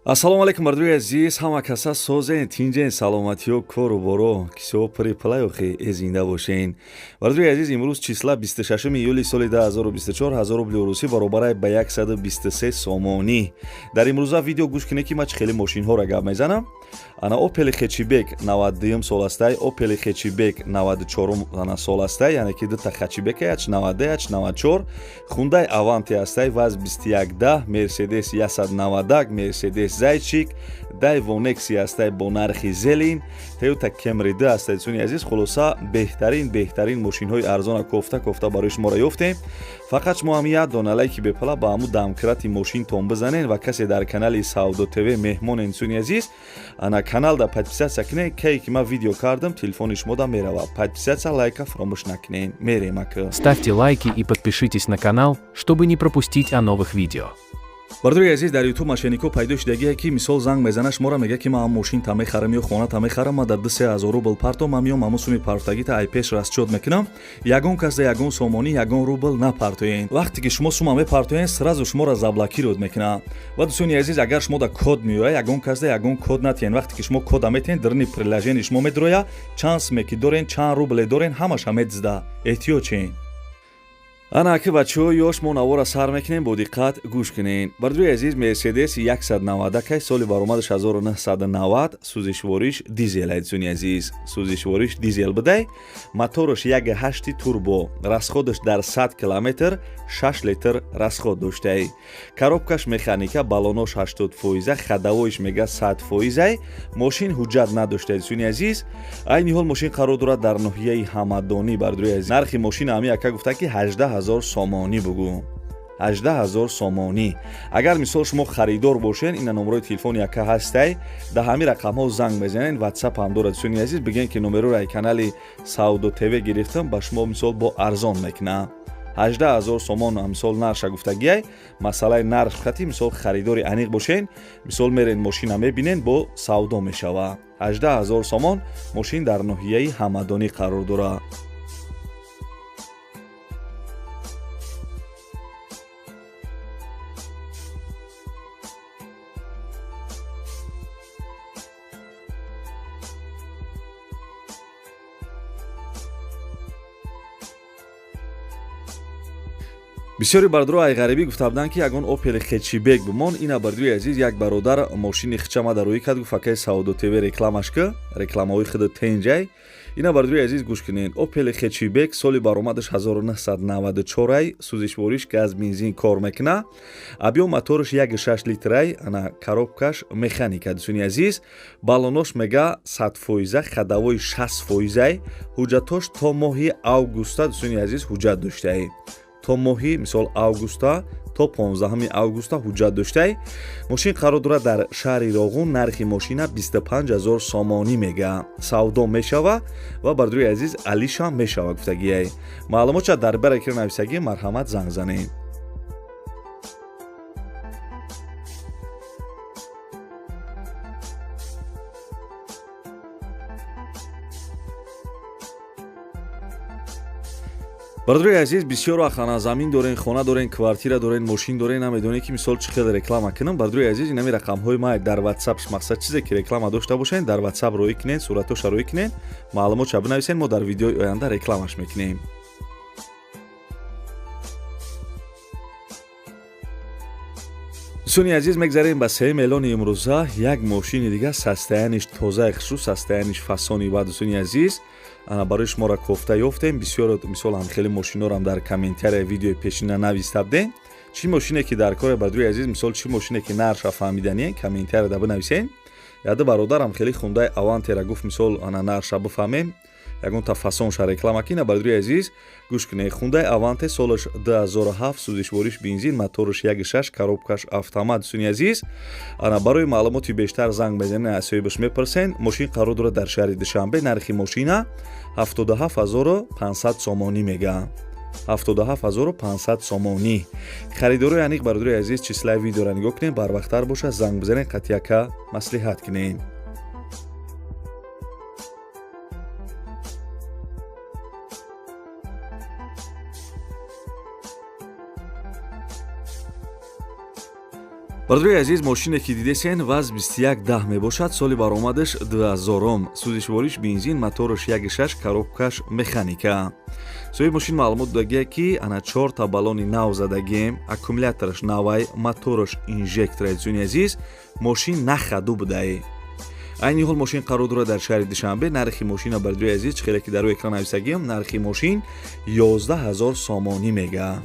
Ассалому алайкум, бардори азиз, ҳама каса созен, тинҷен, саломатиё, кору боро, кисо пури пулайохи э зинда бошен. Бардори азиз, имрӯз числа 26 июли соли 2024, 1000 рубли русӣ баробарай ба 123 сомонӣ. Дар имрӯза видео гӯш кунед, ки ман чӣ хеле мошинҳоро гап мезанам. Ана Opel Hatchback 92 сол астай, Opel Hatchback 94 сол астай, яъне ки дута Hatchback яч 92, яч 94, Hyundai Avante астай, ВАЗ 2110, Mercedes 190, Mercedes Зайчик, Daewoo Nexia астай бо нархи зелин, Toyota Camry 2 астай. Дӯстони азиз, хулоса, беҳтарин мошинҳои арзона кофта кофта барои шуморо ёфтем. Фақат шумо ҳам як дона лайки бепала ба ҳамун домкрати мошинтон бизанед ва касе дар канали Савдо ТВ меҳмонен, дӯстони азиз, ана каналда подписаться кунед, кае ки ман видео кардам, телефони шумода мерава. Подписаться, лайка фаромӯш накунед. Мерем ака. Ставьте лайки и подпишитесь на канал, чтобы не пропустить о новых видео. Бардори азиз, дар Ютуб мошеннико пайдо шудагие, ки мисол занг мезана, шуморо мега, ки ман мошин та мехарам ё хона та мехарам, ман дар 2-3 ҳазор рубл парто, ман миём, ҳамун суми партогита ай пеш расчёт мекунам. Ягон кас да ягон сомонӣ, ягон рубл напартоен. Вақте ки шумо сума мепартоен, сразу шуморо заблокировать мекунад. Ва дӯстони азиз, агар шумо да код меояд, ягон кас да ягон код натиҳен. Вақте ки шумо кода метиҳен, даруни приложение шумо медроя, чанд суме ки дорен, чанд рубле дорен, ҳамаша медизда. Эҳтиёт шен. Ана аки бачаҳо ёш, мо навора сар мекунем, бо диққат гӯш кунед. Бардори азиз, Мерседес 190 кай, соли баромадаш 1990, сӯзишвориш дизел. Дӯстони азиз, сӯзишвориш дизел будай, мотораш 1,8 турбо, расходаш дар 100 километр 6 литр расход доштай, коробкаш механика, баллонош 80 фоиза, ходовойш мега 100 фоизай, мошин ҳуҷҷат надоштай. Дӯстони азиз, айни ҳол мошин қарор дорад дар ноҳияи Ҳамадонӣ. Бардори азиз, нархи мошина ҳами ака гуфта, ки 18 ҳазор сомонӣ бугӯ, 18 ҳазор сомонӣ. Агар мисол шумо харидор бошен, ина номерои телефони яка ҳастай, да ҳамин рақамҳо занг мезанед, Ватсап ҳам дорад. Дӯстони азиз, бигӯен, ки номероро ай канали Савдо ТВ гирифтам, ба шумо мисол бо арзон мекунам. 18 ҳазор сомон мисол нарша гуфтагиай. Масъалаи нарх хати, мисол харидори аниқ бошен, мисол мерен, мошина мебинен, бо савдо мешава. 18 ҳазор сомон, мошин дар ноҳияи Ҳамадонӣ қарор дорад. Бисёри бардоро ай ғарибӣ гуфта буданд, ки ягон Опели Хэтчбек бимон. Ина, бардои азиз, як бародар мошини хичама дар рӯӣ кард, гуфт: «Акаи Савдо ТВ, рекламаш ки, рекламаҳои худа тенҷай». Ина, бардои азиз, гӯш кунед: Опели Хэтчбек, соли баромадаш 1994 ай, сӯзишвориш газ, бензин кор мекуна, объём мотораш 1,6 литрай, ана коробкаш механика. Дӯстони азиз, баллонош мега 100 фоиза, ходовои 60 фоизай, ҳуҷҷатош то моҳи августа. Дӯстони азиз, ҳуҷҷат доштаи то моҳи мисол августа, то 15 августа ҳуҷҷат доштай. Мошин қарор дорад дар шаҳри Роғун, нархи мошина 25 ҳазор сомонӣ мега, савдо мешава ва, бардори азиз, алишам мешава гуфтагиай. Маълумотша дар баре ки нависагӣ, марҳамат, занг занед. Бародарои азиз, бисёр вақт ана замин дорен, хона дорен, квартира дорен, мошин дорен, намедонед, ки мисол чӣ хел реклама кунам. Бародарои азиз, инами рақамҳои ма дар Ватсап. Мақсад, чизе ки реклама дошта бошен, дар Ватсап роӣ кунен, суратоша роӣ кунен, маълумотша бинависен, мо дар видеои оянда рекламаш мекунем. Дӯстони азиз, мегзарем ба сеюм эълони имрӯза. Як мошини дига, состояниш тозаи хушрӯ, состояниш фасони. Ва, дӯстони азиз, барои шуморо кофта ёфтем. Бисёр мисол ҳам хеле мошинорам дар комментария видеои пешина нависта будем. Чӣ мошине ки дар коре, бардои азиз, мисол чӣ мошине ки нарша фаҳмиданien, комментарияда бинависен. Яду бародарам хеле Хундай Авантера гуфт, мисол ана нарша бифаҳмем, ягонта фасонша реклама кина. Бардори азиз, гӯш кунед: Хундай Аванте, солаш 2007, сӯзишвориш бензин, мотораш 1,6, коробкаш автомат. Дӯстони азиз, ана барои маълумоти бештар занг мезанед, аз соҳибаш мепурсен. Мошин қарор дорад дар шаҳри Душанбе, нархи мошина 77 500 сомонӣ мега, 77 500 сомонӣ. Харидорои аниқ, бародарои азиз, числаи видеоро нигоҳ кунед, барвақттар бошад, занг бизанед, қатъияка маслиҳат кунед. Бародарои азиз, мошине ки дидесен, ВАЗ 2110 мебошад, соли баромадаш 2000, сӯзишвориш бензин, мотораш 1.6, коробкаш механика. Соҳиби мошин маълумот додагия, ки ана чорта баллони нав задагием, аккумулятораш навай, мотораш инжектора. Дӯстони азиз, мошин на ходу будай. Айни ҳол мошин қарор дорад дар шаҳри Душанбе. Нархи мошина, бародарои азиз, чӣ хеле ки дар рӯи экран нависагиам, нархи мошин 11 ҳазор сомонӣ мега,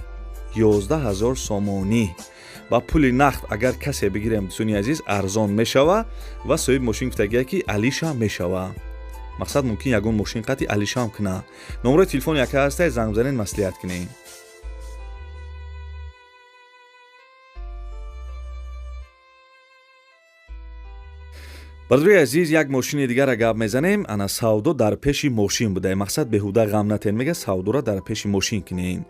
11 ҳазор сомонӣ. Ба пули нақд агар касе бигирем, дӯстони азиз, арзон мешава. Ва соҳиби мошин гуфтагия, ки алишам мешава, мақсад, мумкин ягон мошин қати алишам куна. Номерои телефони яка ҳастай, занг бизанед, маслиҳат кунед. Бародарои азиз, як мошини дигара гап мезанем. Ана, савдо дар пеши мошин буда, мақсад, беҳуда ғам натен, мега, савдора дар пеши мошин кунем.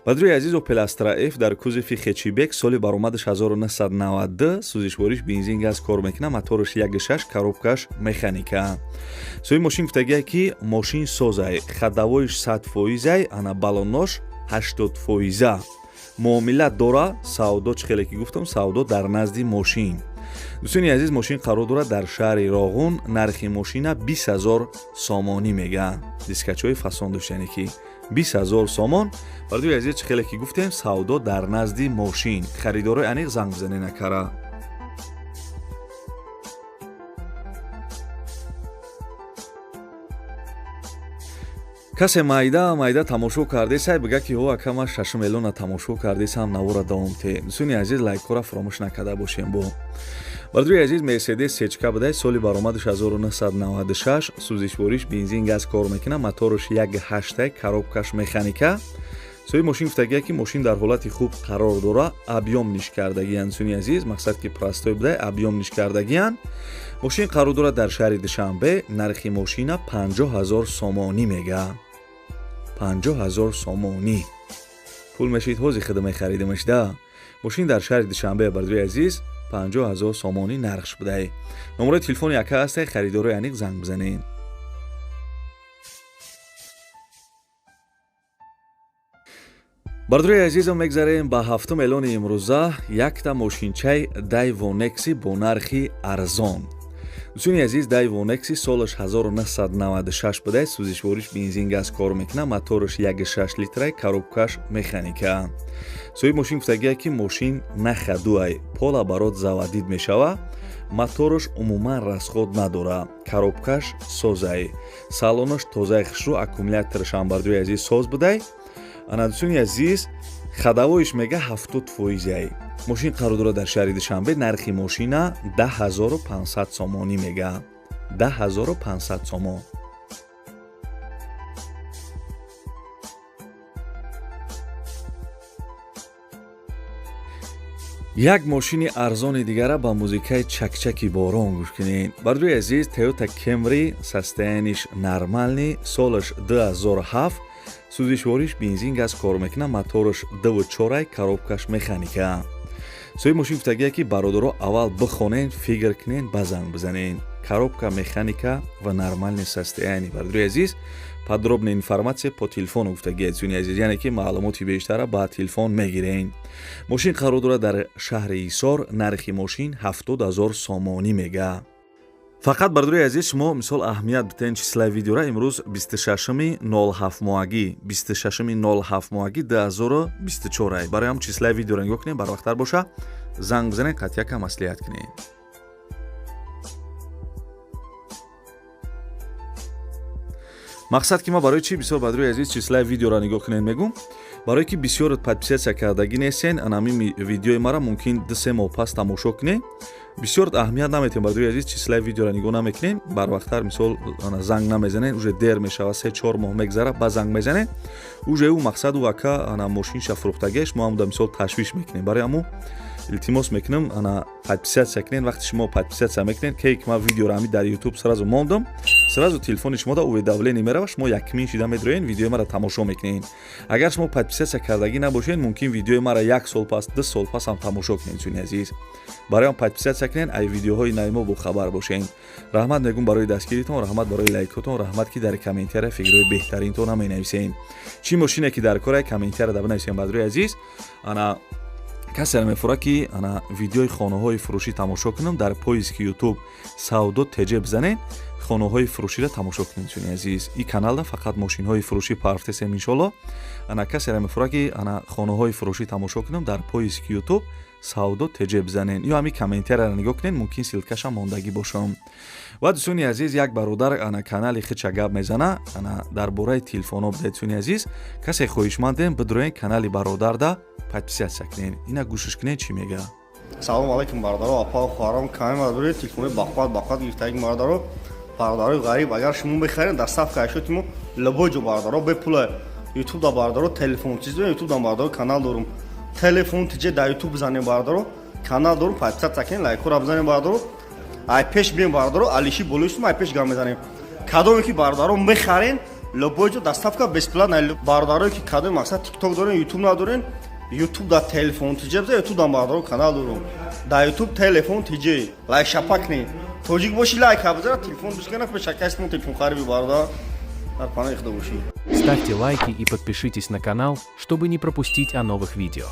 Бародарои азиз, Опел Астра Ф дар кузови хэтчбек, соли баромадаш 1992, сӯзишвориш бензин, газ кор мекунад, мотораш 1.6, коробкаш механика. Соҳиби мошин гуфтагия, ки мошин созай, ходовойш 100 фоизай, ана баллонош 80 фоиза. Муомила дора савдо, чӣ хеле ки гуфтам, савдо дар назди мошин. Дӯстони азиз, мошин қарор дорад дар шаҳри Роғун. Нархи мошина 20 ҳазор сомонӣ мега. Дискачҳои фасон доштане, ки 20 ҳазор сомон. Бародари азиз, чӣ хеле ки гуфтем, савдо дар назди мошин. Харидорои аниқ занг бизанед накара. Касе майда майда тамошо кардесай, бига, ки ҳо, ака, ма шашум элона тамошо кардесам, навора давом те. Дӯстони азиз, лайкҳоро фаромӯш накарда бошем. Бо бародари азиз, Мерседес сечка будай, соли баромадаш 1996, сӯзишвориш бензин, газ кор мекунад, мотораш 1.8, коробкаш механика. Соҳиби мошин гуфтагия, ки мошин дар ҳолати хуб қарор дора, объём ниш кардагиян. Дӯстони азиз, мақсад, ки простой будай, объём ниш кардагиян. Мошин қарор дорад дар шаҳри Душанбе. Нархи мошина 50 ҳазор сомонӣ мега, 50 ҳазор сомонӣ. Пул мешид, ҳози худа мехаридимаш да. Мошин дар шаҳри Душанбе, бародари азиз, 50 ҳазор сомонӣ нархш будай. Номерои телефони яка ҳастай, харидорои аниқ занг бизанед. Бародарои азизам, мегзарем ба ҳафтум эълони имрӯза. Якта мошинчаи Дайву Некси бо нархи арзон. Дӯстони азиз, Дайву Некси, солаш 1996 буда, сӯзишвориш бензин, газ кор мекунад, мотораш 1.6 литрай, коробкаш механика. Соҳиби мошин гуфтагия, ки мошин на ходу ай, полуоборот заводить мешава, мотораш умуман расход надора, коробкаш созай, салонаш тозаи хушрӯ, аккумуляторашам, бародарои азиз, соз будай. Ана, дӯстони азиз, ходовойш мега 70 фоизай. Мошин қарор дорад дар шаҳри Душанбе. Нархи мошина 10 500 сомонӣ мега, 10 500 сомон. Як мошини арзони дигара ба музикаи чакчаки борон гӯш кунед. Бародарои азиз, Тойота Кемри, состояниш нормальный, солаш 2007, сӯзишвориш бензин, газ кор мекунад, мотораш 2.4, коробкаш механика. Соҳиби мошин гуфтагия, ки бародаро, аввал бихонен, фикр кунен, ба занг бизанен. Коробка механика ва нормальный состояние. Бародарои азиз, подробная информация по телефону гуфтагия, дӯстони азиз, яъне ки маълумоти бештара ба телефон мегирен. Мошин қарор дорад дар шаҳри Ҳисор. Нархи мошин 70 000 сомонӣ мега. Фақат, бародарои азиз, шумо мисол аҳамият битен числаи видеора. Имрӯз 26-ми 07 моҳагӣ, 26-ми 07 моҳагӣ 2024. Барои ҳам числаи видеоро нигоҳ кунем, барвақттар боша, занг бизанед, қатъияка маслиҳат кунед. Мақсад, ки ма барои чӣ бисёр, бародарои азиз, числаи видеоро нигоҳ кунед мегӯм? Барое ки бисёр подписаться кардагӣ нестен. Анами видеои мара мумкин 2-3 моҳ пас тамошо кунед. Бисёр аҳамият наметем, бародарои азиз, числаи видеоро нигоҳ намекунем, барвақттар мисол занг намезанед, уже дер мешава, 3-4 моҳ мегзара, ба занг мезанед, уже ӯ мақсад, ӯ ака ана мошинша фурӯхтагиаш, мо ҳамуда мисол ташвиш мекунем. Барои ҳамун илтимос мекунам, ана подписаться кунед. Вақте шумо подписаться мекунед, ке ки ман видеоро ҳами дар Ютуб сразу мондам, сразу телефони шумо да уведомление мерава, шумо якмин шида медроен, видеои мара тамошо мекунед. Агар шумо подписаться кардагӣ набошед, мумкин видеои мара як сол пас, 2 сол пас ҳам тамошо кунед. Дӯстони азиз, барои ҳам подписаться кунед, ай видеоҳои нави мо бохабар бошед. Раҳмат мегӯм барои дастгиритон, раҳмат барои лайкотон, раҳмат, ки дар комментария фикрҳои беҳтаринтона менависед. Чӣ мошине ки дар кора, комментария да бинависем, бародарои азиз. Ана Касе мефура, ки ана видеои хонаҳои фурӯшӣ тамошо кунам, дар поиски Ютуб «Савдо ТЖ» бизанед, хонаҳои фурӯширо тамошо кунед. Дӯстони азиз, и каналда фақат мошинҳои фурӯшӣ партесем, иншолло. Ана касеро мефура, ки ана хонаҳои фурӯшӣ тамошо кунам, дар поиски Ютуб «Савдо ТЖ» бизанед ё ҳамин комментарияро нигоҳ кунед, мумкин ссылкаша мондагӣ бошам. Ва, дӯстони азиз, як бародар ана канали хича гап мезана, ана дар бораи телефонҳо буда. Дӯстони азиз, касе хоҳишмандем, бидроен канали бародарда подписаться кунед. Ина гӯшиш кунед, чӣ мега. Салому алайкум, бародаро, апа, хоҳарон. Каме мардори телефони бақват бақват гирифтаги, бародаро, бародарои ғариб. Агар шумо мехаред, доставка ашёти мо любой ҷо, бародаро, бепула. Ютуб да, бародаро, телефон чиз, Ютуб да, бародаро, канал дорум, «Телефон ТЖ» дар Ютуб бизанем, бародаро, канал дорум, подписаться кунед, лайкҳоро бизанем, бародаро. Ай пеш бием, бародаро, алиши болои ай пеш гап мезанем. Кадоме ки, бародаро, мехарен, любой ҷо доставка бесплатно. Бародарое ки кадоми мақсад Тикток дорен, Ютуб надорен, Ютуб да «Телефон ТЖ» биза. Ютуб да, бародаро, канал дорум, дар Ютуб «Телефон ТЖ». Лайк шапак кунед, тоҷик боши, лайк бизара, телефон бишкана, пешакасмо телефон хариби, бародар, дар паноҳи Худо бошӣ. Ставьте лайки и подпишитесь на канал, чтобы не пропустить о новых видео.